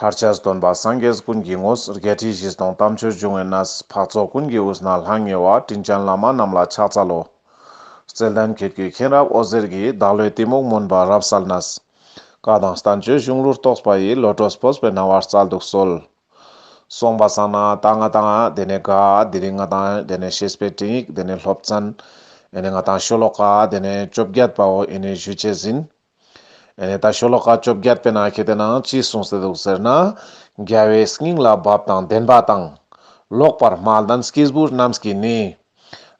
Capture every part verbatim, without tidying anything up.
ཐར་ཆ་སྟོན་པ་སངས་རྒྱས་ཀུན་གྱི་ངོས། བརྒྱད་ཁྲི་བཞི་སྟོང་དམ་ཆོས་འབྱུང་བའི་གནས། འཕགས་ཚོགས་ཀུན་གྱི་དབུས་ན་ལྷང་ངེ་བ། དྲིན་ཅན་བླ་མ་རྣམས་ལ་ཕྱག་འཚལ་ལོ། བརྩེ་ལྡན་ཁྱེད་ཀྱི་མཁྱེན་རབ་འོད་ཟེར་གྱིས། བདག་བློའི་གཏི་མུག་མུན་པ་རབ་བསལ་ནས། བཀའ་དང་བསྟན་བཅོས་གཞུང་ལུགས་རྟོགས་པ་ཡི། བློ་གྲོས་སྤོབས་པའི་སྣང་བ་སྩལ་དུ་གསོལ། སོང་པ་སང་ན་ད་ང་དང་དེ་ནས་ག་དེ་རིང་ང་དང་དེ་ནས་བཤེས་པའི་སྤྲིངས་ཡིག་དེ་ནས་སློབ་ཚན། ཨེ་ནས་ང་དང་ཤོ་ལོ་ཀ་དེ་ནས་བཅོ་བརྒྱད་པའོ་ཨེ་ནས་ཞུ་ཅེས་ཡིན། ཨེ་ནས་ད་ཤོ་ལོ་ཀ་བཅོ་བརྒྱད་པའི་ནང་ཁེ་ཏེ་ནང་ཅི་གསུངས་ཏེ་འདུག་ཟེར་ན། རྒྱལ་བའི་སྙིང་ལ་བབས་དང་བདེན་པ་དང་། ལོག་པར་སྨྲ་ལྡན་སྐྱེས་བུ་རྣམས་ཀྱིས་ནི།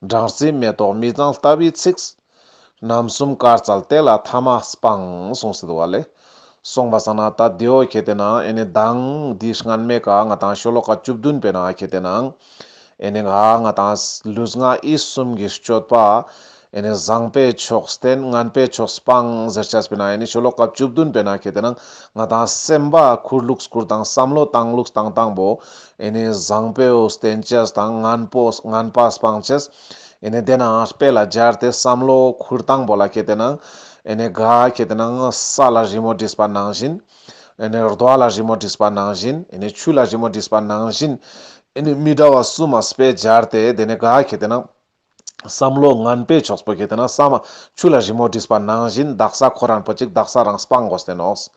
སྦྲང་རྩི་མེ་ཏོག་མི་གཙང་ལྟ་བུའི་ཚིག་རྣམ་གསུམ་དཀར་ཙལ་དེ་ལ་ཐ་མ་སྤང་གསུངས་ཏེ་འདུག་བ་ལེ། སོང་པ་སང་ན་ད་དེའོ་ཁེ་ཏེ་ནང་ཨེ་ནས་མདང་འདི་སྔན་མའི་ཀ་ང་དང་ཤོ་ལོ་ཀ་བཅུ་བདུན་པའི་ནང་ཁེ་ཏེ་ནང་ཨེ་ནས་ང་ང་དང་ལུས་ངག་ཡིད་གསུམ་གྱི་སྤྱོད་པ་ཨེ་ནས་བཟང་པའི་ཕྱོགས་བསྟེན། ངན་པའི་ཕྱོགས་སྤང་ཟེར་ཅེས་པའི་ནང་ཨེ་ནས་ཤོ་ལོ་ཀ་བཅུ་བདུན་པའི་ནང་ཁེ་ཏེ་ནང་ང་དང་སེམས་པ་ཁུར་ལུགས་ཁུར་སྟངས་བསམ་བློ་བཏང་ལུགས་བཏང་སྟངས་པོ་ཨེ་ནས་བཟང་པོའོ་བསྟེན་ཅེས་དང་ངན་པོ་ངན་པ་སྤང་ཅེས། ཨེ་ནས་དེ་ནང་དཔེ་ལ་སྦྱར་ཏེ་བསམ་བློ་ཁུར་སྟངས་པོ་ལ་ཁེ་ཏེ་ནང་ཨེ་ནས་ག་ཁེ་ཏེ་ནང་ས་ལ་རི་མོ་བྲིས་པ་ནང་བཞིན། ཨེ་ནས་རྡོ་ལ་རི་མོ་བྲིས་པ་ནང་བཞིན། ཨེ་ནས་ཆུ་ལ་རི་མོ་བྲིས་པ་ནང་བཞིན། ཨེ་ནས་མི་འདྲ་བ་གསུམ་མ་དཔེ་སྦྱར་ཏེ་དེ་ནས་ག་ཁེ་ཏེ་ནང་བསམ་བློ་ངན་པའི་ཕྱོགས་པོ་ཁེ་ཏེ་ནང་ས་མ་ཆུ་ལ་རི་མོ་བྲིས་པ་ནང་བཞིན་དག་ས་ཁོ་རང་པོ་ཅིག་དག་ས་རང་སྤང་དགོས་ཏེ་ནོག།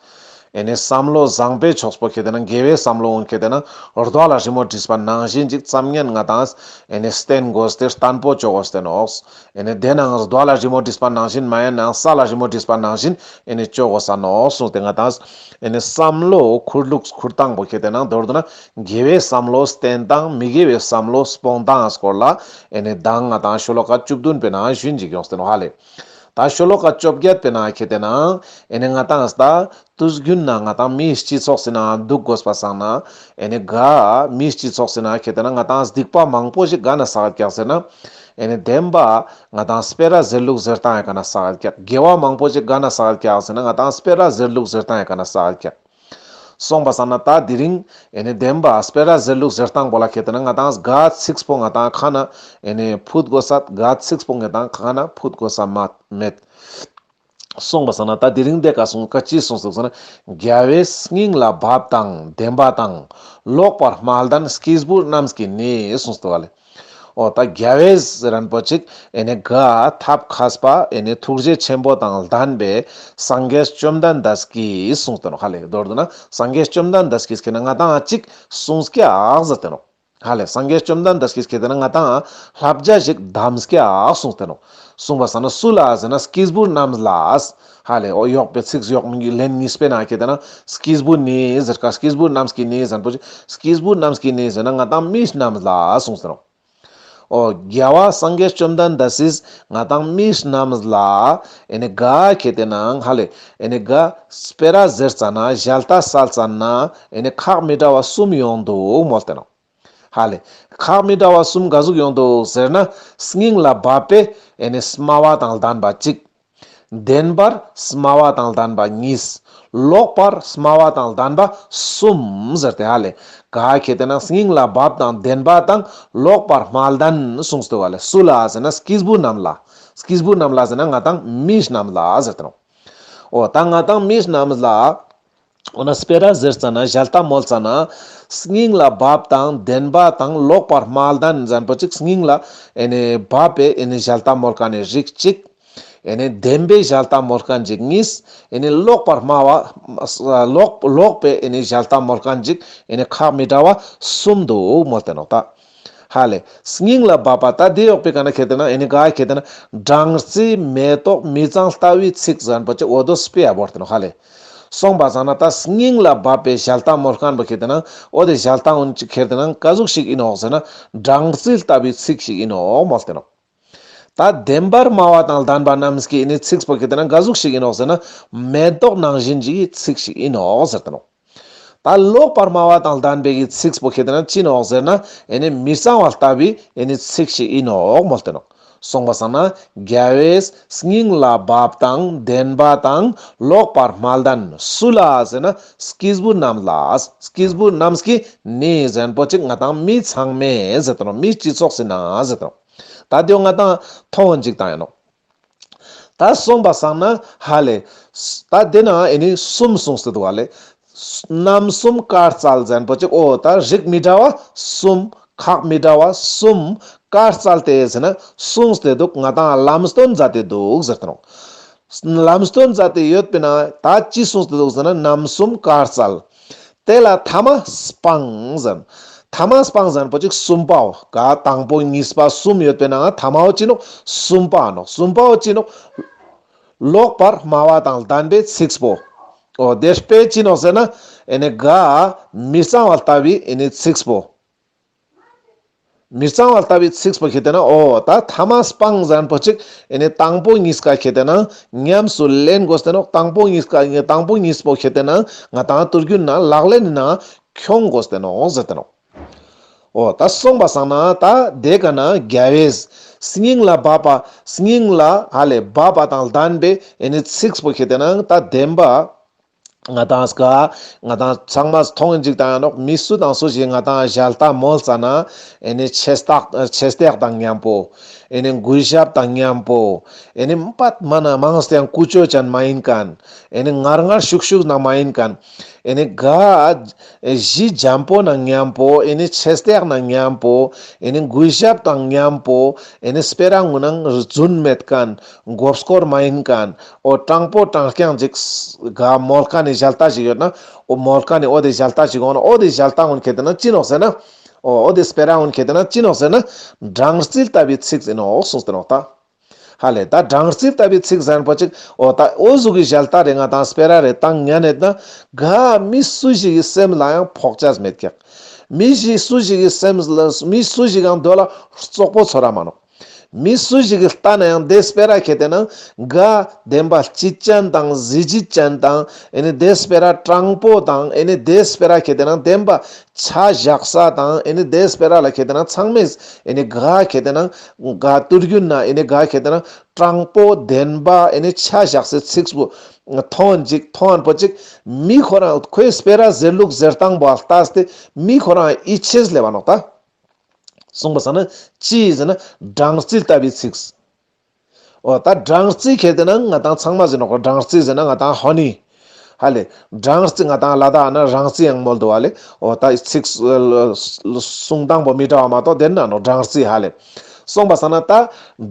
ཨེ་ནས་བསམ་བློ་བཟང་པོའི་ཕྱོགས་པོ་ཁེ་ཏེ་ན་དགེ་བའི་བསམ་བློ་འོན་ཁེ་ཏེ་ན་རྡོ་ལ་རི་མོ་བྲིས་པ་ནང་བཞིན་ཅིག་ཙམ་ཉན་ང་དང་ཨེ་ནས་བསྟེན་དགོས་ཏེ་བརྟན་པོ་བཅོ་དགོས་ཏེ་ནོག། ཨེ་ནས་དེ་ནང་རྡོ་ལ་རི་མོ་བྲིས་པ་ནང་བཞིན་མ་ཡན་ནང་ས་ལ་རི་མོ་བྲིས་པ་ནང་བཞིན་ཨེ་ནས་བཅོ་དགོས་ས་ནོག་གསུངས་ཏེ་ང་དང་ཨེ་ནས་བསམ་བློ་ཁུར་ལུགས་ཁུར་སྟངས་པོ་ཁེ་ཏེ་ན་མདོར་བསྡུ་ན་དགེ་བའི་བསམ་བློ་བསྟེན་སྟངས་མི་དགེ་བའི་བསམ་བློ་སྤོང་སྟངས་སྐོར་ལ་ཨེ་ནས་མདང་ང་དང་ཤོ་ལོ་ཀ་བཅུ་བདུན་པའི་ནང་ཞུན་ཅིག་ཡོངས་ཏེ་ནོག་ཧ་ལེ། ད་ཤོ་ལོ་ཀ་བཅོ་བརྒྱད་པའི་ནང་ཁེ་ཏེ་ན་ཨེ་ནས་ང་དང་ད་དུས་རྒྱུན་ན་ང་དང་མིའི་སྤྱི་ཚོགས་སི་ནང་འདུག་དགོས་པ་སང་ན་ཨེ་ནས་ག་མིའི་སྤྱི་ཚོགས་སི་ནང་ཁེ་ཏེ་ན་ང་དང་སྡིག་པ་མང་པོ་ཞིག་ག་ན་བསགས་ཀྱག་ཟེར་ན་ཨེ་ནས་བདེན་པ་ང་དང་སྤེ་ར་ཟེར་ལུགས་ཟེར་སྟངས་ཡ་ག་ན་བསགས་ཀྱག། དགེ་བ་མང་པོ་ཞིག་ག་ན་བསགས་ཀྱག་ཟེར་ན་ང་དང་སྤེ་ར་ཟེར་ལུགས་ཟེར་སྟངས་ཡ་ག་ན་བསགས་ཀྱག། སོང་པ་སང་ན་ད་དེ་རིང་ཨེ་ནས་བདེན་པ་སྤེ་ར་ཟེར་ལུགས་ཟེར་སྟངས་པོ་ལ་ཁེ་ཏེ་ན་ང་དང་ག་ཚིགས་པོ་ང་དང་ཁ་ན་ཨེ་ནས་ཕུད་དགོས་ས་ག་ཚིགས་པོ་ང་དང་ཁ་ན་ཕུད་དགོས་ས་མ་མེད། སོང་པ་སང་ན་ད་དེ་རིང་དེ་ཀ་སོང་ཀ་ཅི་སོང་ཟེར་ན། རྒྱལ་བའི་སྙིང་ལ་བབ་དང་བདེན་པ་དང་། ལོག་པར་སྨྲ་ལྡན་སྐྱེས་བུ་རྣམས་ཀྱིས་ནི་གསུངས་ཏེ་བ་ལེ། འོ་ད་རྒྱལ་བའི་ཟེར་རན་པོ་ཅིག་ཨེ་ནས་ག་ཐབས་མཁས་པ་ཨེ་ནས་ཐུགས་རྗེ་ཆེན་པོ་དང་ལྡན་པའི་སངས་རྒྱས་བཅོམ་ལྡན་འདས་ཀྱིས་གསུངས་ཏེ་ནོག་ཧ་ལེ། མདོར་བསྡུ་ན་སངས་རྒྱས་བཅོམ་ལྡན་འདས་ཀྱིས་ཁེ་ན་ང་དང་ཅིག་གསུངས་ཀྱག་ཟེར་ཏེ་ནོག་ཧ་ལེ། སངས་རྒྱས་བཅོམ་ལྡན་འདས་ཀྱིས་ཁེ་ཏེ་ན་ང་དང་བསླབ་བྱ་ཞིག་གདམས་ཀྱག་གསུངས་ཏེ་ནོག། གསུངས་པ་སང་ན་སུ་ལ་ཟེར་ན་སྐྱེས་བུ་རྣམས་ལ། ཧ་ལེ། འོ་གཡོག་པའི་ཚིག་གཡོག་མིན་གྱི་ལན་གཉིས་པའི་ནང་ཁེ་ཏེ་ན་སྐྱེས་བུ་ནི་ཟེར་ཀ་སྐྱེས་བུ་རྣམས་ཀྱིས་ནི་ཟེར་པོ་ཅིག་སྐྱེས་བུ་རྣམས་ཀྱིས་ནི་ཟེར་ན་ང་དང་མི་རྣམས་ལ་གསུངས་ཏེ་ནོག། འོ་རྒྱལ་བ་སངས་རྒྱས་བཅོམ་ལྡན་འདས་སིས་ང་དང་མི་རྣམས་ལ་ཨེ་ནས་ག་ཁེ་ཏེ་ན་ཧ་ལེ་ཨེ་ནས་ག་སྤེ་ར་ཟེར་ཙ་ན་ཞལ་ཏ་སལ་ཙ་ན་ཨེ་ནས་ཁག་མི་འདྲ་བ་གསུམ་ཡོང་འདུག་མོལ་ཏེ་ནོག། ཧ་ལེ། ཁག་མི་འདྲ་བ་གསུམ་ག་ཟུག་ཡོང་འདུག་ཟེར་ན། སྙིང་ལ་བབས་པའི་ཨེ་ནས་སྨྲ་བ་དང་ལྡན་པ་གཅིག། བདེན་པར་སྨྲ་བ་དང་ལྡན་པ་གཉིས། ལོག་པར་སྨྲ་བ་དང་ལྡན་པ་གསུམ་ཟེར་ཏེ་ཧ་ལེ། ག་ཁེ་ཏེ་ན་སྙིང་ལ་བབས་དང་བདེན་པ་དང་ལོག་པར་སྨྲ་ལྡན་གསུངས་ཏེ་བ་ལེ། སུ་ལ་ཟེར་ན་སྐྱེས་བུ་རྣམས་ལ། སྐྱེས་བུ་རྣམས་ལ་ཟེར་ན་ང་དང་མི་རྣམས་ལ་ཟེར་ཏེ་ནོག། འོ་ད་ང་དང་མི་རྣམས་ལ། འོ་ན་སྤེ་ར་ཟེར་ཙ་ན་ཞལ་ཏ་མོལ་ཙ་ན། སྙིང་ལ་བབས་དང་བདེན་པ་དང་ལོག་པར་སྨྲ་ལྡན་ཟེར་པོ་ཅིག་སྙིང་ལ་ཨེ་ནས་བབས་པའི་ཨེ་ནས་ཞལ་ཏ་མོལ་མཁན་ནི་རིགས་གཅིག། ཨེ་ནས་བདེན་པའི་ཞལ་ཏ་མོལ་མཁན་ཅིག་གཉིས། ཨེ་ནས་ལོག་པར་སྨྲ་བ་ལོག་ལོག་པའི་ཨེ་ནས་ཞལ་ཏ་མོལ་མཁན་ཅིག་ཨེ་ནས་ཁག་མི་འདྲ་བ་གསུམ་འདུག་མོལ་ཏེ་ནོག་ད། ཧ་ལེ། སྙིང་ལ་བབས་པ་ད་དེ་གཡོག་པའི་ག་ན་ཁེ་ཏེ་ན་ཨེ་ནི་ག་ཁེ་ཏེ་ན་སྦྲང་རྩི་མེ་ཏོག་མི་གཙང་ལྟ་བུའི་ཚིག་ཟེར་མཁན་པོ་ཅིག་འོ་དོ་སྤེ་ར་བོར་ཏེ་ནོག་ཧ་ལེ། སོང་པ་སང་ན་ད་སྙིང་ལ་བབས་པའི་ཞལ་ཏ་མོལ་མཁན་པོ་ཁེ་ཏེ་ན་འོ་དེ་ཞལ་ཏ་འོན་ཅིག་ཁེ་ཏེ་ན་ག་ཟུག་ཞིག་ཨིན་ནོག་ཟེར་ན་སྦྲང་རྩི་ལྟ་བུའི་ཚིག་ཞིག་ཨིན་ནོག་མོལ་ཏེ་ནོག། ད་བདེན་པར་སྨྲ་བ་དང་ལྡན་པ་རྣམས་ཀྱི་ཨེ་ནི་ཚིག་པོ་ཁེ་ཏེ་ན་ག་ཟུག་ཞིག་ཨིན་ནོག་ཟེར་ན་མེ་ཏོག་ནང་བཞིན་གྱི་ཚིག་ཞིག་ཨིན་ནོག་ཟེར་ཏེ་ནོག། ད་ལོག་པར་སྨྲ་བ་དང་ལྡན་པའི་གི་ཚིག་པོ་ཁེ་ཏེ་ན་ཅི་ནོག་ཟེར་ན་ཨེ་ནི་མི་གཙང་བ་ལྟ་བུའི་ཨེ་ནི་ཚིག་ཞིག་ཨིན་ནོག་མོལ་ཏེ་ནོག། སོང་པ་སང་ན་རྒྱལ་བའི་སྙིང་ལ་བབས་དང་བདེན་པ་དང་ལོག་པར་སྨྲ་ལྡན་སུ་ལ་ཟེར་ན་སྐྱེས་བུ་རྣམས་ལ། སྐྱེས་བུ་རྣམས་ཀྱིས་ནི་ཟེར་མཁན་པོ་ཅིག་ང་དང་མི་ཚང་མས་ཟེར་ཏེ་ནོག། མི་སྤྱི་ཚོགས་སི་ནང་ཟེར་ཏེ་ནོག། ད་དེ་ང་དང་མཐོང་ཅིག་བཏང་ཡིན་ནོག། ད་སོང་པ་སང་ན་ཧ་ལེ། ད་དེ་ན་ཨེ་ནི་གསུམ་གསུངས་ཏེ་འདུག་ཧ་ལེ། རྣམ་གསུམ་དཀར་རྩལ་ཟེར་ཁན་པོ་ཅིག་འོ་ད་རིགས་མི་འདྲ་བ་གསུམ་ཁག་མི་འདྲ་བ་གསུམ་དཀར་རྩལ་ཏེ་ཟེར་ན་གསུངས་ཏེ་འདུག་ང་དང་ལམ་སྟོན་མཛད་དེ་འདུག་ཟེར་ཏེ་ནོག་ལམ་སྟོན་མཛད་དེ་ཡོད་པ་ན་ད་ཅི་གསུངས་ཏེ་འདུག་ཟེར་ན་རྣམ་གསུམ་དཀར་རྩལ། དེ་ལ་ཐ་མ་སྤང་ཟེར། ཐ་མ་སྤང་ཟེར་ཁན་པོ་ཅིག་གསུམ་པའོ། ག་དང་པོ་གཉིས་པ་གསུམ་ཡོད་པའི་ནང་ཐ་མའོ་ཅི་ནོག་གསུམ་པ་ནོག་གསུམ་པའོ་ཅི་ནོག་ལོག་པར་སྨྲ་བ་དང་ལྡན་པའི་ཚིགས་པོ། འོ་དེ་དཔེ་ཅི་ནོག་ཟེར་ན་ཨེ་ནི་ག་མི་གཙང་བ་ལྟ་བུའི་ཨེ་ནི་ཚིགས་པོ། མི་གཙང་བ་ལྟ་བུའི་ཚིགས་པོ་ཁེ་ཏེ་ན་འོ་ད་ཐ་མ་སྤང་ཟེར་ཁན་པོ་ཅིག་ཨེ་ནི་དང་པོ་གཉིས་ཀ་ཁེ་ཏེ་ན་ཉམས་སུ་ལེན་དགོས་ཏེ་ནོག་དང་པོ་གཉིས་ཀ་དང་པོ་གཉིས་པོ་ཁེ་ཏེ་ན་ང་དང་དུས་རྒྱུན་ན་ལག་ལེན་ན་ཁྱོང་དགོས་ཏེ་ནོག་ཟེར་ཏེ་ནོག་འོ་ད་སོང་པ་སང་ན་ད་དེ་ཀ་ན་རྒྱལ་བས་སྙིང་ལ་འབབ་པ་སྙིང་ལ་ཧ་ལས་འབབ་པ་དང་ལྡན་པའི་ཨེ་ནི་ཚིགས་པོ་ཁེ་ཏེ་ན་ད་བདེན་པ་ང་དང་ཀ་ང་དང་ཚང་མ་མཐོང་ཡིན་ཅིག་ད་ཡང་ནོག་མི་སུ་དང་སུ་ཞིག་ང་དང་ཞལ་ཏ་མོལ་ཙ་ན་ཨེ་ནི་ཆེ་སྟག་ཆེ་སྟག་དང་མཉམ་པོ་ཨེ་ནི་གུས་ཞབས་དང་མཉམ་པོ་ཨེ་ནི་པད་མ་ན་མང་སྟེ་ཡང་ཀུ་ཅོ་ཅན་མ་ཡིན་ཁན་ཨེ་ནི་ངར་ངར་ཤུག་ཤུག་ན་མ་ཡིན་ཁན་ཨེ་ནི་ག་ཨེ་ཞི་འཇམ་པོ་ན་མཉམ་པོ་ཨེ་ནི་ཆེ་སྟག་ན་མཉམ་པོ་ཨེ་ནི་གུས་ཞབས་དང་མཉམ་པོ་ཨེ་ནི་སྤེ་ར་ངུ་ནང་རྫུན་མེད་ཁན་མགོ་སྐོར་མ་ཡིན་ཁན་འོ་དྲང་པོ་དྲང་རྐྱང་ཅིག་ག་མོལ་ཁན་ནི་ཞལ་ཏ་ཞིག་ཡོད་ན་འོ་མོལ་ཁན་ནི་འོ་དེ་ཞལ་ཏ་ཞིག་འོ་ན་འོ་དེ་ཞལ་ཏ་ངུན་ཁེ་ཏེ་ན་ཅི་ནོག་ཟེར་ན་འོ་འོ་དེ་སྤེ་ར་ངུན་ཁེ་ཏེ་ན་ཅི་ནོག་ཟེར་ན་སྦྲང་རྩི་ལྟ་བུའི་ཚིགས་ཨིན་ནོག་གསུངས་ཏེ་ནོག་ད། ཧ་ལས་ད་སྦྲང་རྩི་ལྟ་བུའི་ཚིགས་ཟེར་ཁན་པོ་ཅིག་འོ་ད་འོ་ཟུག་གི་ཞལ་ཏ་རེ་ང་དང་སྤེ་ར་རེ་བཏང་ཉན་ནེད་ན་ག་མི་སུ་ཞིག་གི་སེམས་ལ་ཡང་ཕོག་ཅེས་མེད་ཀྱག་མི་ཞིག་སུ་ཞིག་གི་སེམས་ལ་མི་སུ་ཞིག་ཡང་དོ་ལ་རྩོག་པོ་ཚོར་ར་མ་ནོག་མི་སུ་ཞིག་གི་ལྟ་ན་ཡང་དེ་སྤེ་ར་ཁེ་ཏེ་ན་ག་བདེན་པ་སྐྱིད་ཅན་དང་གཟི་བརྗིད་ཅན་དང་ཨེ་ནི་དེ་སྤེ་ར་དྲང་པོ་དང་ཨེ་ནི་དེ་སྤེ་ར་ཁེ་ཏེ་ན་བདེན་པ་ཆ་བཞག་ས་དང་ཨེ་ནི་དེ་སྤེ་ར་ལ་ཁེ་ཏེ་ན་ཚང་མས་ཨེ་ནི་ག་ཁེ་ཏེ་ན་ག་དུས་རྒྱུན་ན་ཨེ་ནི་ག་ཁེ་ཏེ་ན་དྲང་པོ་བདེན་པ་ཨེ་ནི་ཆ་བཞག་སའི་ཚིགས་པོ་མཐོང་ཅིག་མཐོང་པོ་ཅིག་མི་ཁོ་རང་ཁོའི་སྤེ་ར་ཟེར་ལུགས་ཟེར་སྟངས་པོ་ལྟས་ཏེ་མི་ཁོ་རང་ཡིད་ཆེས་སླེབ་བ་ནོག་ད། གསུངས་པ་སང་ན་ཅི་ཟེར་ན་སྦྲང་རྩི་ལྟ་བུའི་ཚིགས། འོ་ད་སྦྲང་རྩི་ཁེ་ཏེ་ན་ང་དང་ཚང་མ་ཟེར་ནོག་སྦྲང་རྩི་ཟེར་ན་ང་དང་ཧོ་ནི། ཧ་ལས། སྦྲང་རྩི་ང་དང་ལ་དྭགས་ན་རང་རྩི་ཡང་མོལ་འདུག་པ་ལེ། འོ་ད་ཚིགས་གསུང་སྟངས་པོ་མི་འདྲ་བ་མ་གཏོགས་དེ་ན་ནོག་སྦྲང་རྩི་ཧ་ལས། གསུངས་པ་སང་ན་ད་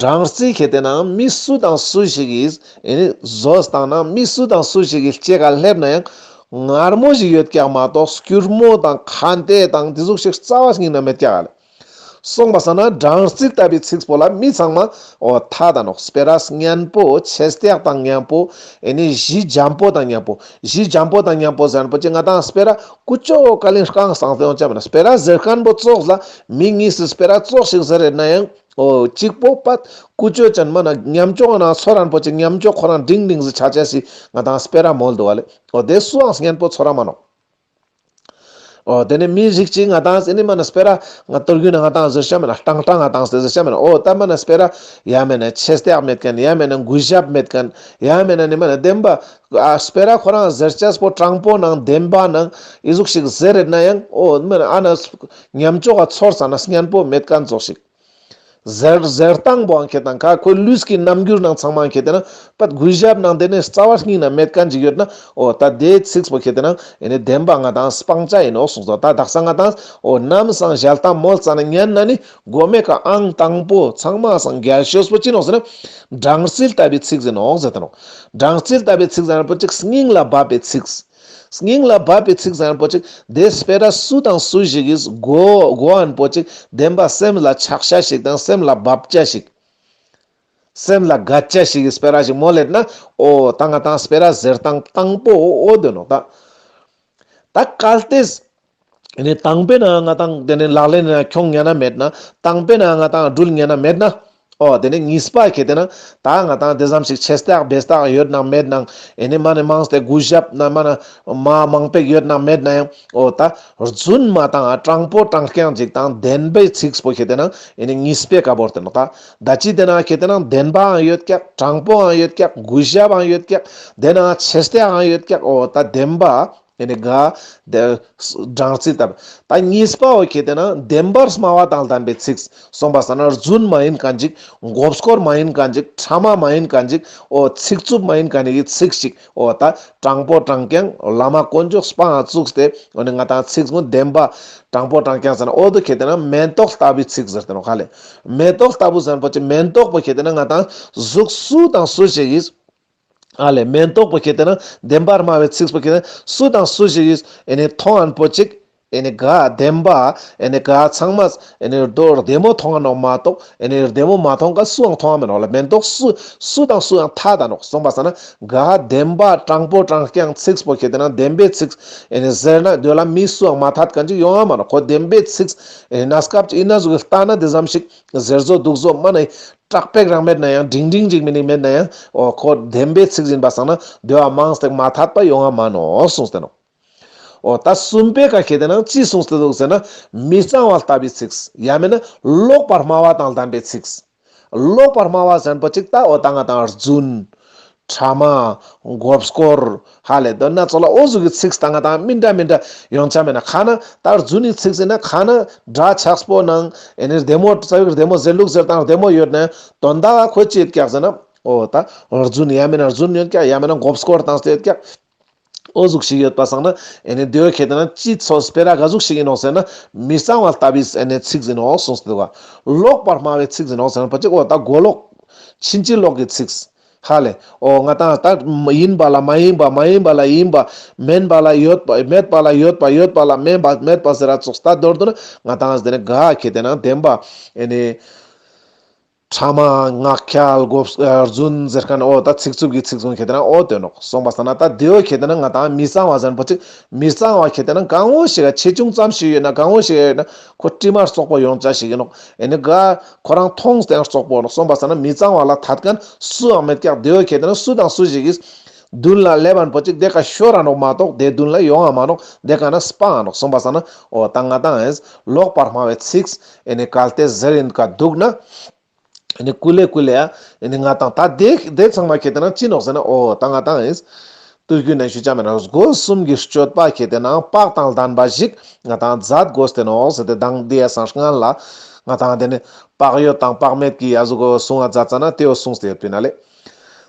སྦྲང་རྩི་ཁེ་ཏེ་ན་མི་སུ་དང་སུ་ཞིག་གིས་ཨེ་ནི་ཟོས་བཏང་ན་མི་སུ་དང་སུ་ཞིག་གི་ལྕེ་ཀ་སླེབས་ན་ཡང་མངར་མོ་ཞིག་ཡོད་ཀྱག་མ་གཏོགས་སྐྱུར་མོ་དང་ཁ་འདེད་དང་དེ་ཟུག་ཞིག་རྩ་བ་ཉིད་ནས་མེད་ཀྱག་ལེ། གསུངས་པ་སང་ན་སྦྲང་རྩི་ལྟ་བུའི་ཚིགས་པོ་ལ་མི་ཚང་མ་འོ་ཐད་ད་ནོག་སྤེ་ར་སྙན་པོ་ཆེ་སྟག་དང་མཉམ་པོ་ཨེ་ནི་ཞི་འཇམ་པོ་དང་མཉམ་པོ་ཞི་འཇམ་པོ་དང་མཉམ་པོ་ཟེར་ཁན་པོ་ཅིག་ང་དང་སྤེ་ར་ཀུ་ཅོ་ཀ་ལིང་རྐང་སང་སྟེ་ཡོང་ཅ་མེད་ན་སྤེ་ར་ཟེར་ཁན་པོ་ཙོགས་ལ་མི་གཉིས་སི་སྤེ་ར་ཙོགས་ཤིག་ཟེར་རེད་ན་ཡང་འོ་གཅིག་པོ་པད་ཀུ་ཅོ་ཅན་མ་ན་ཉམ་ཅོག་ན་ཚོར་རན་པོ་ཅིག་ཉམ་ཅོག་ཁོ་རང་འབྲིང་འབྲིང་ཟིག་ཆ་ཆ་སི་ང་དང་སྤེ་ར་མོལ་འདུག་པ་ལེ། འོ་དེ་སུའང་སྙན་པོ་ཚོར་ར་མ་ནོག་འོ་དེ་ནས་མི་རིགས་ཅིག་ང་དང་ཨེ་ནི་མ་ན་སྤེ་ར་ང་དུས་རྒྱུན་ན་ང་དང་ཟེར་ཤ་མེད་ན་ཏང་ཏང་ང་དང་ཟེར་ཤ་མེད་ན་འོ་ད་མ་ན་སྤེ་ར་ཡ་མེད་ན་ཆེ་སྟག་མེད་ཁན་ཡ་མེད་ན་གུས་ཞབས་མེད་ཁན་ཡ་མེད་ན་ནི་མ་ན་བདེན་པ་ཨ་སྤེ་ར་ཁོ་རང་ཟེར་ཅེས་པོ་དྲང་པོ་ནང་བདེན་པ་ནང་ཨི་ཟུག་ཞིག་ཟེར་རེད་ན་ཡང་འོ་མ་ན་ཨ་ན་ཉམ་ཅོག་ག་ཚོར་ས་ན་སྙན་པོ་མེད་ཁན་ཙོགས་ཤིག་ཟེར་ཟེར་སྟངས་པོའང་ཁེ་ཏེ་ན་ཁོའི་ལུས་ཀྱི་རྣམ་འགྱུར་ནང་ཚང་མ་ཁེ་ཏེ་ན་པད་གུས་ཞབས་ནང་དེ་ནས་རྩ་བ་ཉིད་ན་མེད་ཁན་ཅིག་ཡོད་ན་འོ་ད་དེའི་ཚིགས་པོ་ཁེ་ཏེ་ན་ཨེ་ནི་བདེན་པ་ང་དང་སྤང་ཅ་ཨིན་ནོག་གསུངས་སོ། ད་དག་ས་ང་དང་འོ་ནམ་སང་ཞལ་ཏ་མོལ་ཙ་ན་ཉན་ན་ནི་གོ་མེ་ཀ་ཨང་དང་པོ་ཚང་མ་སང་རྒྱལ་ཤོས་པོ་ཅི་ནོག་ཟེར་ན་སྦྲང་རྩི་ལྟ་བུའི་ཚིགས་ཨིན་ནོག་ཟེར་ཏེ་ནོག་སྦྲང་རྩི་ལྟ་བུའི་ཚིགས་ཟེར་ན་པོ་ཅིག་སྙིང་ལ་འབབ་པའི་ཚིགས། སྙིང་ལ་འབབ་པའི་ཚིགས་ཟེར་ཁན་པོ་ཅིག་དེ་སྤེ་ར་སུ་དང་སུ་ཞིག་གིས་གོ་གོ་ཁན་པོ་ཅིག་བདེན་པ་སེམས་ལ་ཆགས་ཤ་ཞིག་དང་སེམས་ལ་འབབ་ཅ་ཞིག་སེམས་ལ་དགའ་ཅ་ཞིག་གི་སྤེ་ར་ཞིག་མོལ་ལེད་ན་འོ་ད་ང་དང་སྤེ་ར་ཟེར་སྟངས་དང་པོ་འོ་འོ་དེ་ནོག་ད། ད་གལ་ཏེ་ནི་དང་པོའི་ནང་ང་དང་དེ་ནི་ལག་ལེན་ན་ཁྱོང་ཉན་ན་མེད་ན་དང་པོའི་ནང་ང་དང་འགྲུལ་ཉན་ན་མེད་ན། འོ་དེ་ནས་གཉིས་པ་ཁེ་ཏེ་ན་ད་ང་དང་དེ་ཙམ་ཞིག་ཆེ་སྟག་བེ་སྟག་ཡོད་ནང་མེད་ནང་ཨེ་ནི་མ་ནི་མང་སྟེ་གུས་ཞབས་ན་མ་ན་མ་མང་པོ་ཡོད་ནང་མེད་ན་ཡང་འོ་ད་རྫུན་མ་དང་དྲང་པོ་དྲང་རྐྱང་ཅིག་དང་བདེན་པའི་ཚིགས་པོ་ཁེ་ཏེ་ན་ཨེ་ནི་གཉིས་པའི་ཀ་བོར་ཏེ་ནོག་ད། ད་ཅི་དེ་ན་ཁེ་ཏེ་ན་བདེན་པའང་ཡོད་ཀྱག་དྲང་པོའང་ཡོད་ཀྱག་གུས་ཞབས་པའང་ཡོད་ཀྱག་དེ་ན་ཆེ་སྟག་ཡང་ཡོད་ཀྱག་འོ་ད་བདེན་པ། ཨེ་ནི་ག་དེ་སྦྲང་རྩི་ལྟ་བུ། ད་གཉིས་པ་བོ་ཁེ་ཏེ་ན་བདེན་པར་སྨྲ་བ་དང་ལྡན་པའི་ཚིག། སོང་པ་སང་ན་རྫུན་མ་ཡིན་མཁན་ཅིག། མགོ་སྐོར་མ་ཡིན་མཁན་ཅིག། ཕྲ་མ་མ་ཡིན་མཁན་ཅིག། འོ་ཚིག་རྩུབ་མ་ཡིན་མཁན་ནི་ཚིག་ཞིག། འོ་ད་དྲང་པོ་དྲང་རྐྱང་བླ་མ་དཀོན་མཆོག་སྤང་བཙུགས་ཏེ། འོ་ནི་ང་ཏང་ཚིག་ངོ་བདེན་པ་དྲང་པོ་དྲང་རྐྱང་ཟེར་ན། འོ་དོ་ཁེ་ཏེ་ན་མེན་ཏོག་ལྟ་བུའི་ཚིག་ཟེར་ཏེ་ནོག་ཧ་ལེ། མེན་ཏོག་ལྟ་བུ་ཟེར་ན་པོ་ཅིག། མེན་ཏོག་པོ་ཁེ་ཏེ་ན་ང་ཏང་གཟུགས་སུ་དང་སུ་ཞིག་གིས། ཨ་ལེ། མེན་ཏོག་པོ་ཁེ་ཏེ་ན་བདེན་པར་སྨྲ་བའི་ཚིག་པོ་ཁེ་ཏེ་ན་སུ་དང་སུ་ཞིག་གིས་ཨེ་ནི་མཐོང་ཨན་པོ་ཅིག། ཨེ་ནི་ག་བདེན་པ་ཨེ་ནི་ག་ཚང་མ་ཨེ་ནི་རྡོ་བདེ་མོ་མཐོང་ང་ནོག་མ་གཏོགས། ཨེ་ནི་བདེ་མོ་མ་མཐོང་ཀ་སུའང་མཐོང་ང་མེད་ནོག་ལ། མེན་ཏོག་སུ་སུ་དང་སུའང་ཐད་ད་ནོག། སོང་པ་སང་ན་ག་བདེན་པ་དྲང་པོ་དྲང་རྐྱང་ཚིག་པོ་ཁེ་ཏེ་ན་བདེན་པའི་ཚིག་ཨེ་ནི་ཟེར་ན་དེ་ལ་མི་སུའང་མ་ཐད་མཁན་ཅིག་ཡོང་ང་མ་ནོག། ཁོ་བདེན་པའི་ཚིག་ཨེ་ནི་གནས་སྐབས་ཅིག་ཨིན་ན་ཟུག་གི་ལྟ་ན་དེ་ཙམ་ཞིག་ཟེར་བཟོ་འདུག་བཟོ་མ་ནེ་དྲག་པོ་རང་མེད་ན་ཡང་འབྲིང་འབྲིང་ཅིག་མི་ནི་མེད་ན་ཡང་། འོ་ཁོ་བདེན་པའི་ཚིག་ཡིན་པ་སང་ན་དེ་བ་མང་སྟེ་མ་ཐད་པ་ཡོང་ང་མ་ནོག་གསུངས་ཏེ་ནོག། འོ་ད་གསུམ་པའི་ཀ་ཁེ་ཏེ་ན་ཅི་གསུངས་ཏེ་འདུག་ཟེར་ན། མི་གཙང་བ་ལྟ་བུའི་ཚིག། ཡང་མེད་ན་ལོག་པར་སྨྲ་བ་དང་ལྡན་པའི་ཚིག། ལོག་པར་སྨྲ་བ་ཟེར་ན་པོ་ཅིག་ད་འོ་ད་ང་ཏང་རྫུན། ཕྲ་མ། མགོ་སྐོར། ཧ་ལེ་དོན་ན་ཚོ་ལ་འོ་ཟུག་གི་ཚིག་ད་ང་ཏང་མི་འདྲ་མི་འདྲ་ཡོང་ཆ་མེད་ན། ཁ་ན་ད་རྫུན་ནི་ཚིག་ཟེར་ན་ཁ་ན་འདྲ་ཆགས་པོ་ནང་ཨེ་ནི་བདེ་མོ་རྩ་བའི་བདེ་མོ་ཟེར་ལུགས་ཟེར་དང་བདེ་མོ་ཡོད་ན་དོན་དག་ཁོ་ཅི་ཡོད་ཀྱག་ཟེར་ན། འོ་ད་རྫུན་ཡང་མེད་ན་རྫུན་ཡོད་ཀྱག། ཡང་མེད་ན་མགོ་སྐོར་བཏང་སྟེ་ཡོད་ཀྱག། འོ་ཟུག་ཞིག་ཡོད་པ་སང་ན་ཨེ་ནི་དེ་བོ་ཁེ་ཏེ་ན་ཅི་ཚོ་སྤེ་ར་ག་ཟུག་ཞིག་ཡིན་ནོག་ཟེར་ན། མི་གཙང་བ་ལྟ་བུའི་ཨེ་ནི་ཚིག་ཡིན་ནོག་གསུངས་ཏེ་འདུག་ག། ལོག་པར་སྨྲ་བའི་ཚིག་ཡིན་ནོག་ཟེར་ན་པོ་ཅིག་འོ་ད་མགོ་ལོག། ཕྱིན་ཅི་ལོག་གི་ཚིག། ཧ་ལེ། འོ་ང་ཏང་ད་ཡིན་པ་ལ་མ་ཡིན་པ། མ་ཡིན་པ་ལ་ཡིན་པ། མེན་པ་ལ་ཡོད་པ། མེད་པ་ལ་ཡོད་པ། ཡོད་པ་ལ་མེན་པ། མེད་པ་ཟེར་ར་ཙོགས་ད་མདོར་བསྡུ་ན་ང་ཏང་དེ་ནི་ག་ཁེ་ཏེ་ན་བདེན་པ་ཨེ་ནི་ཕྲ་མ་ངག་འཁྱལ་མགོ་རྫུན་ཟེར་མཁན། འོ་ད་ཚིག་རྩུབ་ཀྱི་ཚིག་ཟུང་ཁེ་ཏེ་ན་འོ་དོན་ནོག། སོང་པ་སང་ན་ད་དེ་བོ་ཁེ་ཏེ་ན་ང་ཏང་མི་གཙང་བ་ཟེར་ན་པོ་ཅིག། མི་གཙང་བ་ཁེ་ཏེ་ན་གང་བོ་ཞིག་ག་ཆེ་ཆུང་ཙམ་ཞིག་ཡོད་ན་གང་བོ་ཞིག་ཡོད་ན་ཁོ་དྲི་མ་བཙོག་པོ་ཡོང་ཆ་ཞིག་ཡིན་ནོག། ཨེ་ནི་ག་ཁོ་རང་མཐོང་སྟེ་ཡང་བཙོག་པོ་ནོག། སོང་པ་སང་ན་མི་གཙང་བ་ལ་ཐད་མཁན་སུའང་མེད་ཀྱག། དེ་བོ་ཁེ་ཏེ་ན་སུ་དང་སུ་ཞིག་གིས་མདུན་ལ་སླེབས་པ་པོ་ཅིག་དེ་ཀ་ཤོར་ར་ནོག་མ་གཏོགས་དེ་མདུན་ལ་ཡོང་ང་མ་ནོག། དེ་ཀ་ན་སྤང་ང་ནོག། སོང་པ་སང་ན་འོ་ད་ང་ཏང་ཨེ་ལོག་པར་སྨྲ་བའི་ཚིག་ཨེ་ནི་གལ་ཏེ་ཟེར་ཡིན་ཀ་འདུག་ན། ཨེ་ནི་ཀུ་ལེ་ཀུ་ལེ་ཡ། ཨེ་ནི་ང་ཏང་ད་དེ་དེ་ཚང་མ་ཁེ་ཏེ་ན་ཅི་ནོག་ཟེར་ན། འོ་ད་ང་ཏང་ཨེ་དུས་རྒྱུན་ན་ཞུ་ཆ་མེད་ན་སྒོ་གསུམ་གྱི་སྤྱོད་པ་ཁེ་ཏེ་ན་བག་དང་ལྡན་པ་ཞིག་ང་ཏང་མཛད་དགོས་ཏེ་ནོག་ཟེར་ཏེ། མདང་དེ་ཡ་སང་སྔན་ལ་ང་ཏང་དེ་ནི་བག་ཡོད་དང་བག་མེད་ཀྱི་ཡ་ཟུག་གོ་གསུང་བ་མཛད་ཙ་ན་དེ་བོ་གསུངས་ཏེ་ཡོད་པིན་ན་ལེ།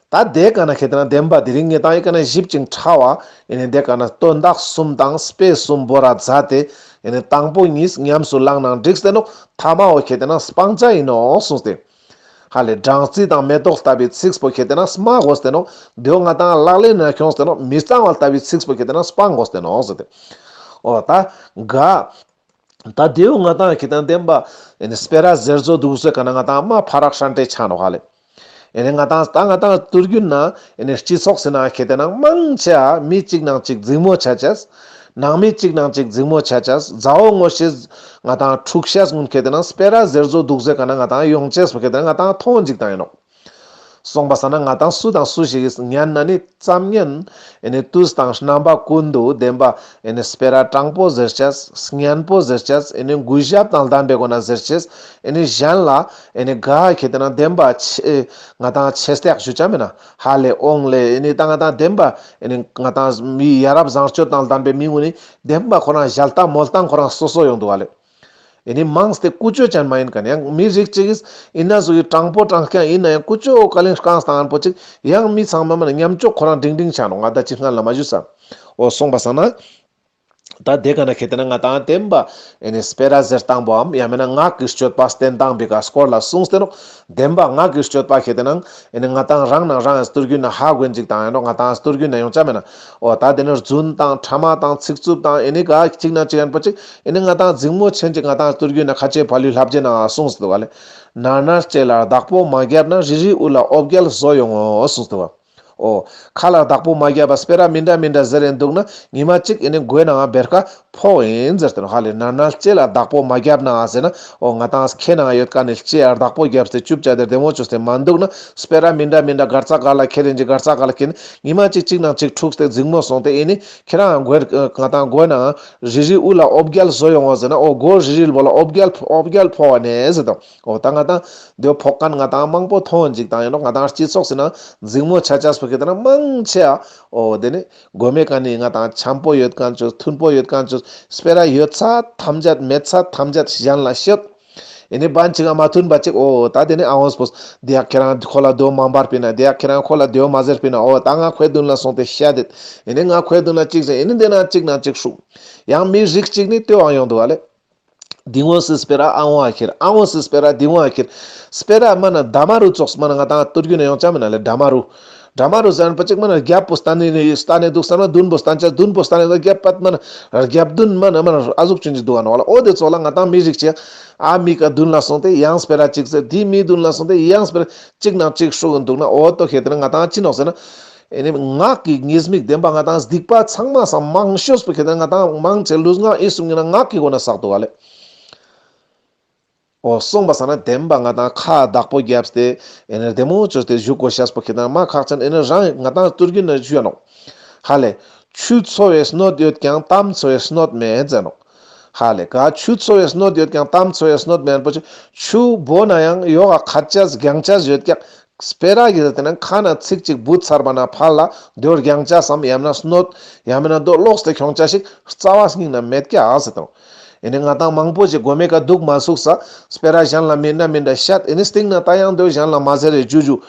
ད་དེ་ཀ་ན་ཁེ་ཏེ་ན་བདེན་པ་དེ་རིང་ངེ་ཏང་ཨེ་ཀ་ན་ཞིབ་ཅིང་ཕྲ་བ། ཨེ་ནི་དེ་ཀ་ན་དོན་དག་གསུམ་དང་དཔེ་གསུམ་བོར་ར་མཛད་དེ། ཨེ་ནི་དང་པོ་གཉིས་ཉམས་སུ་བླངས་ནའང་འགྲིགས་ཏེ་ནོག། ཐ་མ་བོ་ཁེ་ཏེ་ན་སྤང་བྱ་ཡིན་ནོག་གསུངས་ཏེ། ཧ་ལེ་སྦྲང་རྩི་དང་མེ་ཏོག་ལྟ་བུའི་ཚིག་པོ་ཁེ་ཏེ་ན་སྨྲ་དགོས་ཏེ་ནོག། དེ་བོ་ང་ཏང་ལག་ལེན་ན་ཁྱོངས་ཏེ་ནོག། མི་གཙང་བ་ལྟ་བུའི་ཚིག་པོ་ཁེ་ཏེ་ན་སྤང་དགོས་ཏེ་ནོག་ཟེར་ཏེ། འོ་ད་ག། ད་དེ་བོ་ང་ཏང་ཁེ་ཏེ་ན་བདེན་པ་ཨེ་ནི་སྤེ་ར་ཟེར་བཟོ་འདུག་ཟེར་ཀ་ན་ང་ཏང་མ་ཕ་རག་ཧྲན་ཏེ་ཆ་ནོག་ཧ་ལེ། ཨེ་ནི་ང་ཏང་ད་ང་ཏང་དུས་རྒྱུན་ན་ཨེ་ནི་སྤྱི་ཚོགས་སི་ནང་ཁེ་ཏེ་ན་མང་ཆེ་བ་མི་གཅིག་ནང་གཅིག་འཛིང་མོ་ཆ་ཆས། ནང་མི་གཅིག་ནང་གཅིག་འཛིང་མོ་ཆ་ཆས། མཛའ་བོ་ངོ་ཤེས་ང་ཏང་འཁྲུག་ཤེས་ཀུན་ཁེ་ཏེ་ན་སྤེ་ར་ཟེར་བཟོ་འདུག་ཟེར་ཀ་ན་ང་ཏང་ཡོང་ཆས་པོ་ཁེ་ཏེ་ན་ང་ཏང་མཐོང་འཇིག་དང་ཡིན་ནོག། སོང་པ་སང་ན་ང་ཏང་སུ་དང་སུ་ཞིག་གིས་ཉན་ན་ནི་ཙམ་ཉན། ཨེ་ནི་དུས་དང་རྣམ་པ་ཀུན་ཏུ་བདེན་པ་ཨེ་ནི་སྤེ་ར་དྲང་པོ་ཟེར་ཆས། སྙན་པོ་ཟེར་ཆས། ཨེ་ནི་གུས་ཞབས་དང་ལྡན་པའི་སྒོ་ན་ཟེར་ཆས། ཨེ་ནི་གཞན་ལ་ཨེ་ནི་ག་ཁེ་ཏེ་ན་བདེན་པ་ཆེ་ང་ཏང་ཆེ་སྟེགས་ཞུ་ཆ་མེད་ན་ཧ་ལེ་འོང་ལེ། ཨེ་ནི་ད་ང་ཏང་བདེན་པ་ཨེ་ནི་ང་ཏང་མི་ཡ་རབས་བཟང་སྤྱོད་དང་ལྡན་པའི་མི་ངུ་ནི་བདེན་པ་ཁོ་རང་ཞལ་ཏ་མོལ་སྟངས་ཁོ་རང་སོ་སོ་ཡོང་འདུག་ཧ་ལེ། ཨེ་ནི་མང་སྟེ་ཀུ་ཅོ་ཅན་མ་ཡིན་མཁན་ཡང་མི་རིགས་གཅིག་གིས་ཡིན་ན་ཟུག་གི་དྲང་པོ་དྲང་རྐྱང་ཡིན་ན་ཡང་ཀུ་ཅོ་ག་ལེན་རྐང་སྟངས་པོ་ཅིག་ཡང་མི་ཚང་མ་མ་ན་ཉམ་ཅོག་ཁོ་རང་འབྲིང་འབྲིང་ཆ་ནོག། ང་ད་ཅི་སྔན་ལ་མ་ཞུས་ས། འོ་སོང་པ་སང་ན། ད་དེ་ཀ་ན་ཁེ་ཏེ་ན་ང་ཏང་བདེན་པ་ཨེ་ནི་སྤེ་ར་ཟེར་སྟངས་པོའམ་ཡང་མིན་ན་ངག་གི་སྤྱོད་པ་བསྟེན་སྟངས་པོའི་ཀ་སྐོར་ལ་གསུངས་ཏེ་ནོག། བདེན་པ་ངག་གི་སྤྱོད་པ་ཁེ་ཏེ་ན་ཨེ་ནི་ང་ཏང་རང་ནང་རང་ཡང་སྟོར་རྒྱུ་ན་ཧ་གོན་ཅིག་དང་ཡང་ནོག། ང་ཏང་སྟོར་རྒྱུ་ན་ཡོང་ཆ་མེད་ན། འོ་ད་དེ་ནི་རྫུན་དང་ཕྲ་མ་དང་ཚིག་རྩུབ་དང་ཨེ་ནི་ག་གཅིག་ན་གཅིག་ཡན་པོ་ཅིག་ཨེ་ནི་ང་ཏང་འཛིང་མོ་ཆེན་ཅིག་ང་ཏང་སྟོར་རྒྱུ་ན་ཁ་ཆེ་བ་ལུས་ལྷབ་རྗེས་ན་གསུངས་ཏེ་འདུག་ག་ལེ། ནར་ནར་ལྕེ་ལ་བདག་པོ་མ་བརྒྱབ་ན། རིལ་རིལ་དབུ་ལ་འོ་བརྒྱལ་བཟོ་ཡོང་ངོ་གསུངས་ཏེ་འདུག་ག། འོ། ཁ་ལ་བདག་པོ་མ་བརྒྱབ་པ་སྤེ་ར་མི་འདྲ་མི་འདྲ་ཟེར་ཡིན་འདུག་ན་ཉི་མ་གཅིག་ཨེ་ནི་མགོའི་ནང་བེར་ཀ་ཕོག་ཡིན་ཟེར་ཏེ་ནོག་ཧ་ལེ། ནར་ནར་ལྕེ་ལ་བདག་པོ་མ་བརྒྱབ་ན་ཟེར་ན། འོ་ང་ཏང་ཁའི་ནང་ཡོད་མཁན་ནི་ལྕེ་ཡ་བདག་པོ་བརྒྱབ་སྟེ་ཅུབ་ཅ་དེ་བདེ་མོ་བཅོས་ཏེ་མ་འདུག་ན་སྤེ་ར་མི་འདྲ་མི་འདྲ་གར་ཙག་ག་ལ་ཁྱེར་ཡིན་ཅིག་གར་ཙག་ག་ལ་ཁྱེར་ནི་ཉི་མ་གཅིག་གཅིག་ནང་གཅིག་འཁྲུགས་ཏེ་འཛིང་མོ་སོང་སྟེ་ཨེ་ནི་ཁྱེད་རང་མགོའི་ང་ཏང་མགོའི་ནང་རིལ་རིལ་དབུ་ལ་འོ་བརྒྱལ་བཟོ་ཡོང་ངོ་ཟེར་ན། འོ་མགོ་རིལ་རིལ་བོ་ལ་འོ་བརྒྱལ་འོ་བརྒྱལ་ཕོག་ནས་ཟེར་དང་། འོ་ད་ང་ཏང་དེ་ཕོག་མཁན་ང་ཏང་མང་པོ་མཐོང་ཡིན་ཅིག་དང་ཡིན་ནོག། ང་ཏང་སྤྱི་ཚོགས་སི་ནང་འཛིང་མོ་ཆ་ཆས་ ཁེ་ཏེ་ན་མང་ཆེ་ཨ། འོ་དེ་ནི་གོ་མེ་ཀ་ནི་ང་དང་འཆམ་པོ་ཡོད་ཁན་ཆོས་མཐུན་པོ་ཡོད་ཁན་ཆོས་སྤེ་ར་ཡོད་ཚད་ཐམས་ཅད་མེད་ཚད་ཐམས་ཅད་གཞན་ལ་ཤོད། ཨེ་ནི་བན་ཅིག་ག་མ་མཐུན་པ་ཅིག་འོ་ད་དེ་ནི་ཨ་ཝང་སྤོས་དེ་ཡ་ཁྱེ་རང་ཁོ་ལ་དོ་མ་འབར་པིན་ན་དེ་ཡ་ཁྱེ་རང་ཁོ་ལ་དོ་མ་ཟེར་པིན་ན་འོ་ད་ང་ཁོའི་མདུན་ལ་སོང་སྟེ་བཤད་དེ་ཨེ་ནི་ང་ཁོའི་མདུན་ལ་ཅིག་ཟེར་ཨེ་ནི་དེ་ན་ཅིག་ན་ཅིག་ཧྲུག་ཡང་མི་རིགས་ཅིག་ནི་ལྟོས་ཨང་ཡོང་འདུག་ཨ་ལེ། དེ་ངོས་སི་སྤེ་ར་ཨ་ཝང་ཨ་ཁྱེར། ཨ་ཝང་སི་སྤེ་ར་དེ་ཝང་ཨ་ཁྱེར། སྤེ་ར་མ་ན་ད་མ་རུ་ཙོགས་མ་ན་ང་དང་ཏུར་གུ་ན་ཡོང་ཅ་མེ་ན་ལེ་ད་མ་རུ། ད་མ་རུ་ཟེར་ན་པ་ཅིག་མ་ན་རྒྱབ་པོ་སྟན་ནི་སྟན་ནི་འདུག་ས་ན་མདུན་པོ་སྟན་ཅ་མདུན་པོ་སྟན་ནི་རྒྱབ་པད་མ་ན་རྒྱབ་མདུན་མ་ན་མ་ན་ཨ་ཟུག་ཅུན་ཅི་འདུག་ཨ་ནོ་ལ་འོ་དེ་ཙོགས་ལ་ང་དང་མི་རིགས་ཅིག་ཨ་མི་ཀ་མདུན་ལ་སོང་སྟེ་ཡང་སྤེ་ར་ཅིག་ཟེར། དེ་མི་མདུན་ལ་སོང་སྟེ་ཡང་སྤེ་ར་ཅིག་ན་ཅིག་ཧྲུག་གི་འདུག་ན་འོ་ཏོ་ཁེ་ཏེ་ན་ང་དང་ཅི་ནོག་ཟེར་ན། ཨེ་ནི་ངག་གི་ཉེས་དམིགས་བདེན་པ་ང་དང་སྡིག་པ་ཚང་མ་སང་མང་ཤོས་པོ་ཁེ་ཏེ་ན་ང་དང་མང་ཆེ་ལུས་ངག་ཡིད་གསུམ་གྱི་ནང་ངག་གི་སྒོ་ནས་བསགས་འདུག་ག་ལེ། འོ་སོང་པ་སང་ན་བདེན་པ་ང་དང་ཁ་བདག་པོ་བརྒྱབ་སྟེ་ཨེ་ནི་བདེ་མོ་བཅོས་ཏེ་བཞུགས་དགོས་ཤེས་པོ་ཁེ་ཏེ་ན་མ་ཁག་ཅན་ཨེ་ནི་རང་ང་དང་ཏུར་གུ་ན་ཞུ་ཡ་ནོག་ཧ་ལེ། ཆུ་འཚོ་བའི་སྣོད་ཡོད་ཀྱང་གཏམ་འཚོ་བའི་སྣོད་མེད་ཟེར་ནོག་ཧ་ལེ་ག་ཆུ་འཚོ་བའི་སྣོད་ཡོད་ཀྱང་གཏམ་འཚོ་བའི་སྣོད་མེད་པོ་ཆུ་ཆུ་བོ་ན་ཡང་ཡོག་ག་ཁ་ཆས་རྒྱང་ཆས་ཡོད་ཀྱང་སྤེ་ར་གི་དེ་ན་ཁ་ན་ཚིག་ཅིག་བུད་ཚར་བ་ན་ཕར་ལ་དོ་རྒྱང་ཆ་སམ་ཡང་ན་སྣོད་ཡང་མིན་ན་དོ་ལོག་སྟེ་ཁྱོང་ཆ་ཞིག་རྩ་བ་སྙིང་ན་མེད་ཀྱག་ཟེར་དང་། ཨེ་ནི་ང་དང་མང་པོ་ཞིག་གོ་མེ་ཀ་འདུག་མ་ཚུགས་ས་སྤེ་ར་གཞན་ལ་མིན་ན་མིན་ད་བཤད་ཨེ་ནི་སྟིང་ན་ད་ཡང་དོ་གཞན་ལ་མ་ཟེར་རེ་ཇུ་ཇུ་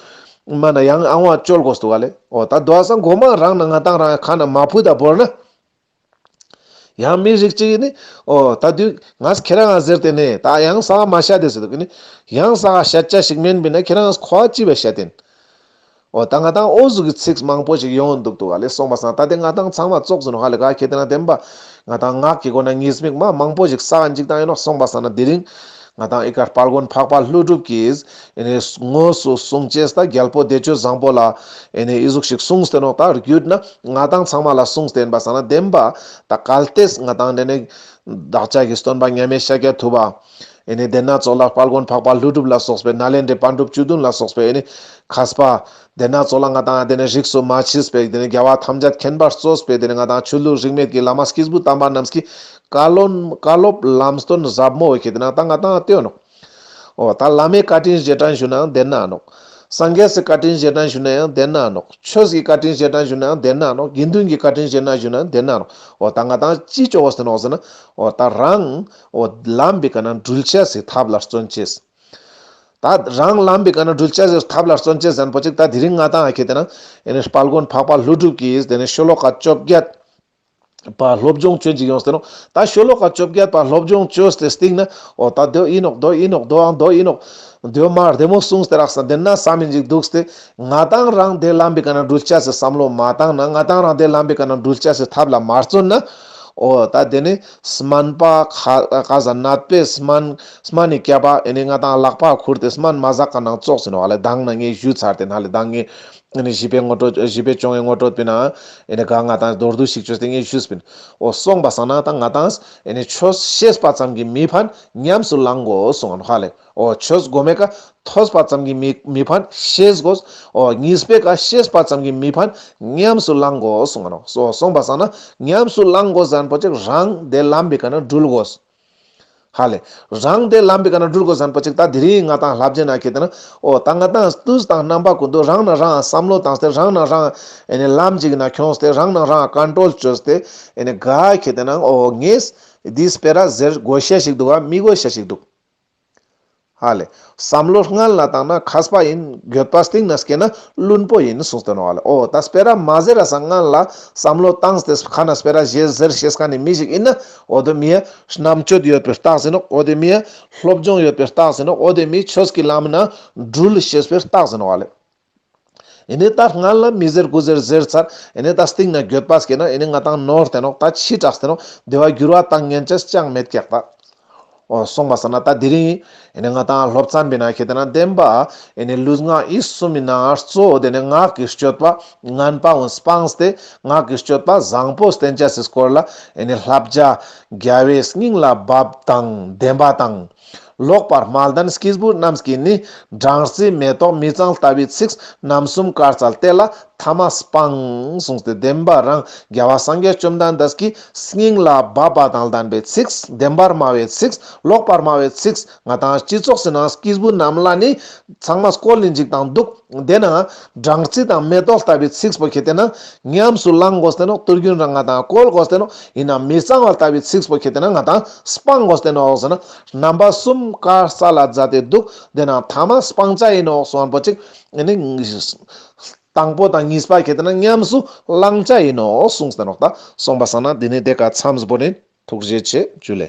མ་ན་ཡང་ཨ་ཝང་བཅོལ་དགོས་འདུག་ག་ལེ། འོ་ད་དོ་ཨ་སང་གོ་མ་རང་ན་ང་དང་རང་ཁ་ན་མ་ཕུད་ད་བོར་ན། ཡང་མི་རིགས་ཅིག་ནི། འོ་ད་དུས་ངས་ཁྱེ་རང་ང་ཟེར་ཏེ་ནི་ད་ཡང་ས་མ་ཤད་དེ་ཟེར་དུག་ནི། ཡང་ས་ཤད་ཆ་ཞིག་མེན་པིན་ན་ཁྱེ་རང་ངས་ཁོ་ཅི་བས་ཤད་དེན། འོ་ད་ང་དང་འོ་ཟུག་གི་ཚིག་མང་པོ་ཞིག་ཡོང་འདུག་འདུག་ག་ལེ། སོང་པ་སང་ད་དེ་ང་དང་ཚང་མ་ཙོགས་ཟེར་ནོག་ཧ་ལེ། ག་ཁེ་ཏེ་ན་བདེན་པ་ང་དང་ངག་གི་སྒོ་ན་ཉེས་དམིགས་མ་མང་པོ་ཞིག་བསགས་འཇིག་དང་ཡིན་ནོག། སོང་པ་སང་ན་དེ་རིང་ང་དང་ཨི་ཀ་དཔལ་མགོན་འཕགས་པ་ཀླུ་སྒྲུབ་ཀྱིས་ཨེ་ནི་དངོས་སུ་གསུང་ཅེས་ད་རྒྱལ་པོ་བདེ་སྤྱོད་བཟང་པོ་ལ་ཨེ་ནི་ཨི་ཟུག་ཞིག་གསུངས་ཏེ་ནོག། ད་རྒྱུད་ན་ང་དང་ཚང་མ་ལ་གསུངས་ཏེ་ཡིན་པ་སང་ན་བདེན་པ་ད་གལ་ཏེ་ང་དང་དེ་ནི་བདག་ཅག་གི་སྟོན་པ་མཉམ་མེད་ཤཱཀྱ་ཐུབ་པ་ཨེ་ནི་དེ་ན་ཙོགས་ལ་དཔལ་མགོན་འཕགས་པ་ཀླུ་སྒྲུབ་ལ་སོགས་པའི་ནཱ་ལེནྡྲའི་པཎ་གྲུབ་བཅུ་བདུན་ལ་སོགས་པའི་ཨེ་ནི་མཁས་པ་དེ་ན་ཙོགས་ལ་ང་དང་དེ་ནི་རིས་སུ་མ་ཆད་པའི་དེ་ནི་རྒྱལ་བ་ཐམས་ཅད་མཁྱེན་པར་གཙོས་པའི་དེ་ནི་ང་དང་ཆོས་ལུགས་རིས་མེད་ཀྱི་བླ་མ་སྐྱེས་བུ་དམ་པ་རྣམས་ཀྱི་བཀའ་བློན་བཀའ་སློབ་ལམ་སྟོན་ཟབ་མོ་བོ་ཁེ་ཏེ་ན་ད་ང་དང་ལྟོས་ནོག། འོ་ད་བླ་མའི་བཀའ་དྲིན་རྗེས་དྲན་ཞུ་ནའང་དེ་ན་ནོག། སངས་རྒྱས་སི་བཀའ་དྲིན་རྗེས་དྲན་ཞུ་ནའང་དེ་ན་ནོག། ཆོས་ཀྱི་བཀའ་དྲིན་རྗེས་དྲན་ཞུ་ནའང་དེ་ན་ནོག། དགེ་འདུན་གྱི་བཀའ་དྲིན་རྗེས་དྲན་ཞུ་ནའང་དེ་ན་ནོག། འོ་ད་ང་དང་ཅི་ཅོ་གོས་ཏེ་ནོག་ཟེར་ན། འོ་ད་རང་འོ་ལམ་པའི་ཀ་ན་འགྲུལ་ཆ་སི་ཐབས་ལ་བརྩོན་ཅེས། ད་རང་ལམ་པའི་ཀ་ན་འགྲུལ་ཆ་སི་ཐབས་ལ་བརྩོན་ཅེས་ཟེར་ན་པོ་ཅིག་ད་དེ་རིང་ང་དང་ཨ་ཁེ་ཏེ་ན་ཨེ་ནི་དཔལ་མགོན་འཕགས་པ་ཀླུ་སྒྲུབ་ཀྱིས་དེ་ནི་ཤོ་ལོ་ཀ་བཅོ་བརྒྱད་པ་སློབ་སྦྱོང་ཅོ་ཅིག་ཡོངས་ཏེ་ནོག། ད་ཤོ་ལོ་ཀ་བཅོ་བརྒྱད་པ་སློབ་སྦྱོང་ཅོས་ཏེ་སྟིང་ན་འོ་ད་དོ་ཨིན་ནོག། དོ་ཨིན་ནོག། དོའང་དོ་ཨིན་ནོག། དོ་མ་བདེ་མོ་གསུངས་ཏེ་རག་ས་དེ་ན་ས་མིན་ཅིག་འདུག་སྟེ་ང་དང་རང་དེ་ལམ་པའི་ཀ་ན་འགྲུལ་ཆ་སི་བསམ་བློ་མ་བཏང་ན་ང་དང་རང་དེ་ལམ་པའི་ཀ་ན་འགྲུལ་ཆ་སི་ཐབས་ལ་མ་བརྩོན་ན། འོ་ད་དེ་ནི་སྨན་པ་ཁ་ཁ་ཟ་ནད་པའི་སྨན་སྨན་ནི་སྐྱབས་པ་ཨེ་ནི་ང་དང་ལག་པ་ཁུར་ཏེ་སྨན་མ་ཟ་ཀ་ནང་ཙོགས་ཟེར་ནོག་ཧ་ལེ། མདང་ན་ངས་ཞུས་ཚར་ཏེ་ན་ལེ་མདང་ངས་ཨེ་ནི་བཞི་པའི་ངོ་སྤྲོད་བཞི་པའི་བཅོ་ལྔའི་ངོ་སྤྲོད་པིན་ན་ཨེ་ནི་ག་ང་དང་མདོར་བསྡུས་ཤིག་ཅོས་ཏེ་ངས་ཞུས་པིན། འོ་སོང་པ་སང་ན་ད་ང་དང་ཨེ་ནི་ཆོས་ཤེས་པ་ཙམ་གྱིས་མི་ཕན་ཉམས་སུ་བླང་དགོས་གསུངས་ནོག་ཧ་ལེ། འོ་ཆོས་གོ་མེ་ཀ་ཐོས་པ་ཙམ་གྱིས་མི་མི་ཕན་ཤེས་དགོས། འོ་གཉིས་པའི་ཀ་ཤེས་པ་ཙམ་གྱིས་མི་ཕན་ཉམས་སུ་བླང་དགོས་གསུངས་ནོག། སོ་སོང་པ་སང་ན་ཉམས་སུ་བླང་དགོས་ཟེར་ན་པོ་ཅིག་རང་དེ་ལམ་པའི་ཀ་ན་འགྲུལ་དགོས། ཧ་ལེ། རང་དེ་ལམ་པའི་ཀ་ན་འགྲུལ་དགོས་ཟེར་ན་པོ་ཅིག་ད་དེ་རིང་ང་དང་ལྷབ་ཅེས་ན་ཁེ་ཏེ་ན་འོ་ད་ང་དང་དུས་དང་རྣམ་པ་ཀུན་ཏུ་རང་ན་རང་བསམ་བློ་བཏང་སྟེ་རང་ན་རང་ཨེ་ནི་ལམ་ཅིག་ན་ཁྱོངས་ཏེ་རང་ན་རང་ཀོན་ཊྲོལ་ཅོས་ཏེ་ཨེ་ནི་ག་ཁེ་ཏེ་ན་འོ་ངས་འདི་སྤེ་ར་ཟེར་དགོས་ཤེས་ཤིག་འདུག་ག་མི་དགོས་ཤེས་ཤིག་འདུག། ཧ་ལེ། བསམ་བློ་སྔན་ལ་བཏང་ན་མཁས་པ་ཡིན། འགྱོད་པ་སྟིང་ན་སྐྱེས་ན་བླུན་པོ་ཡིན་གསུངས་ཏེ་ནོག་ཧ་ལེ། འོ་ད་སྤེ་ར་མ་ཟེར་ར་སང་སྔན་ལ་བསམ་བློ་བཏང་སྟེ་ཁ་ན་སྤེ་ར་ཟེར་ཟེར་ཤེས་མཁན་ནི་མི་ཞིག་ཡིན་ན་འོ་དེ་མི་ཡ་རྣམ་དཔྱོད་ཡོད་པའི་རྟགས་ཡིན་ནོག། འོ་དེ་མི་ཡ་སློབ་སྦྱོང་ཡོད་པའི་རྟགས་ཡིན་ནོག། འོ་དེ་མི་ཆོས་ཀྱི་ལམ་ན་འགྲུལ་ཤེས་པའི་རྟགས་ཡིན་ནོག་ཧ་ལེ། ཨེ་ནི་ད་སྔན་ལ་མི་ཟེར་དགུ་ཟེར་ཟེར་ཚར། ཨེ་ནི་ད་སྟིང་ན་འགྱོད་པ་སྐྱེས་ན་ཨེ་ནི་ང་དང་ནོར་ཏེ་ནོག། ད་ཕྱི་དྲགས་ཏེ་ནོག། དེ་བ་འགྱུར་བ་བཏང་ཉན་ཅེས་ཅང་མེད་ཀྱག་ད། འོ་སོང་པ་སང་ན་ད་དེ་རིང་ཨེ་ནི་ང་དང་སློབ་ཚན་པའི་ནང་ཁེ་ཏེ་ན་བདེན་པ་ཨེ་ནི་ལུས་ངག་ཡིད་གསུམ་མི་ནང་གཙོ་བོ་དེ་ནི་ངག་གི་སྤྱོད་པ་ངན་པ་འོ་སྤངས་ཏེ་ངག་གི་སྤྱོད་པ་བཟང་པོ་བསྟེན་ཅེས་སི་སྐོར་ལ་ཨེ་ནི་བསླབ་བྱ་རྒྱལ་བའི་སྙིང་ལ་བབ་དང་བདེན་པ་དང་། ལོག་པར་མ་ལྡན་སྐྱེས་བུ་རྣམས་ཀྱིས་ནི། སྦྲང་རྩི་མེ་ཏོག་མི་གཙང་ལྟ་བུའི་ཚིག་རྣམ་གསུམ་དཀར་ཙལ་དེ་ལ་ཐ་མ་སྤང་གསུངས་ཏེ། བདེན་པ་རང་རྒྱལ་བ་སངས་རྒྱས་བཅོམ་ལྡན་འདས་ཀྱི་སྙིང་ལ་འབབ་པ་དང་ལྡན་པའི་ཚིག་བདེན་པར་སྨྲ་བའི་ཚིག་ལོག་པར་སྨྲ་བའི་ཚིག་ང་དང་སྤྱི་ཚོགས་སི་ནང་སྐྱེས་བུ་རྣམས་ལ་ནི་ཚང་མ་སྐོལ་ལིན་ཅིག་དང་འདུག་དེ་ན་སྦྲང་རྩི་དང་མེ་ཏོག་ལྟ་བུའི་ཚིག་པོ་ཁྱེར་ཏེ་ན་ཉམས་སུ་བླང་དགོས་ཏེ་ནོག་དུས་རྒྱུན་རང་ང་དང་སྐོལ་དགོས་ཏེ་ནོག་ཡིན་ན་མི་གཙང་བ་ལྟ་བུའི་ཚིག་པོ་ཁྱེར་ཏེ་ན་ང་དང་སྤང་དགོས་ཏེ་ནོག་ཟེར་ན། རྣམ་པ་གསུམ་དཀར་ཙལ་ལ་མཛད་དེ་འདུག་དེ་ན་ཐ་མ་སྤང་བྱ་ཡིན་ནོག་གསུངས་པོ་ཅིག་ཨ་ནི་དང་པོ་དང་གཉིས་པ་ཁྱེར་ཏེ་ན་ཉམས་སུ་བླང་བྱ་ཡིན་ནོག་གསུངས་ཏེ་ནོག་ད་སོང་པ་སང་ན་དེ་ནི་དེ་ཀ་མཚམས་བོར་ཡིན། ཐུགས་རྗེ་ཆེ། ཇུ་ལེ།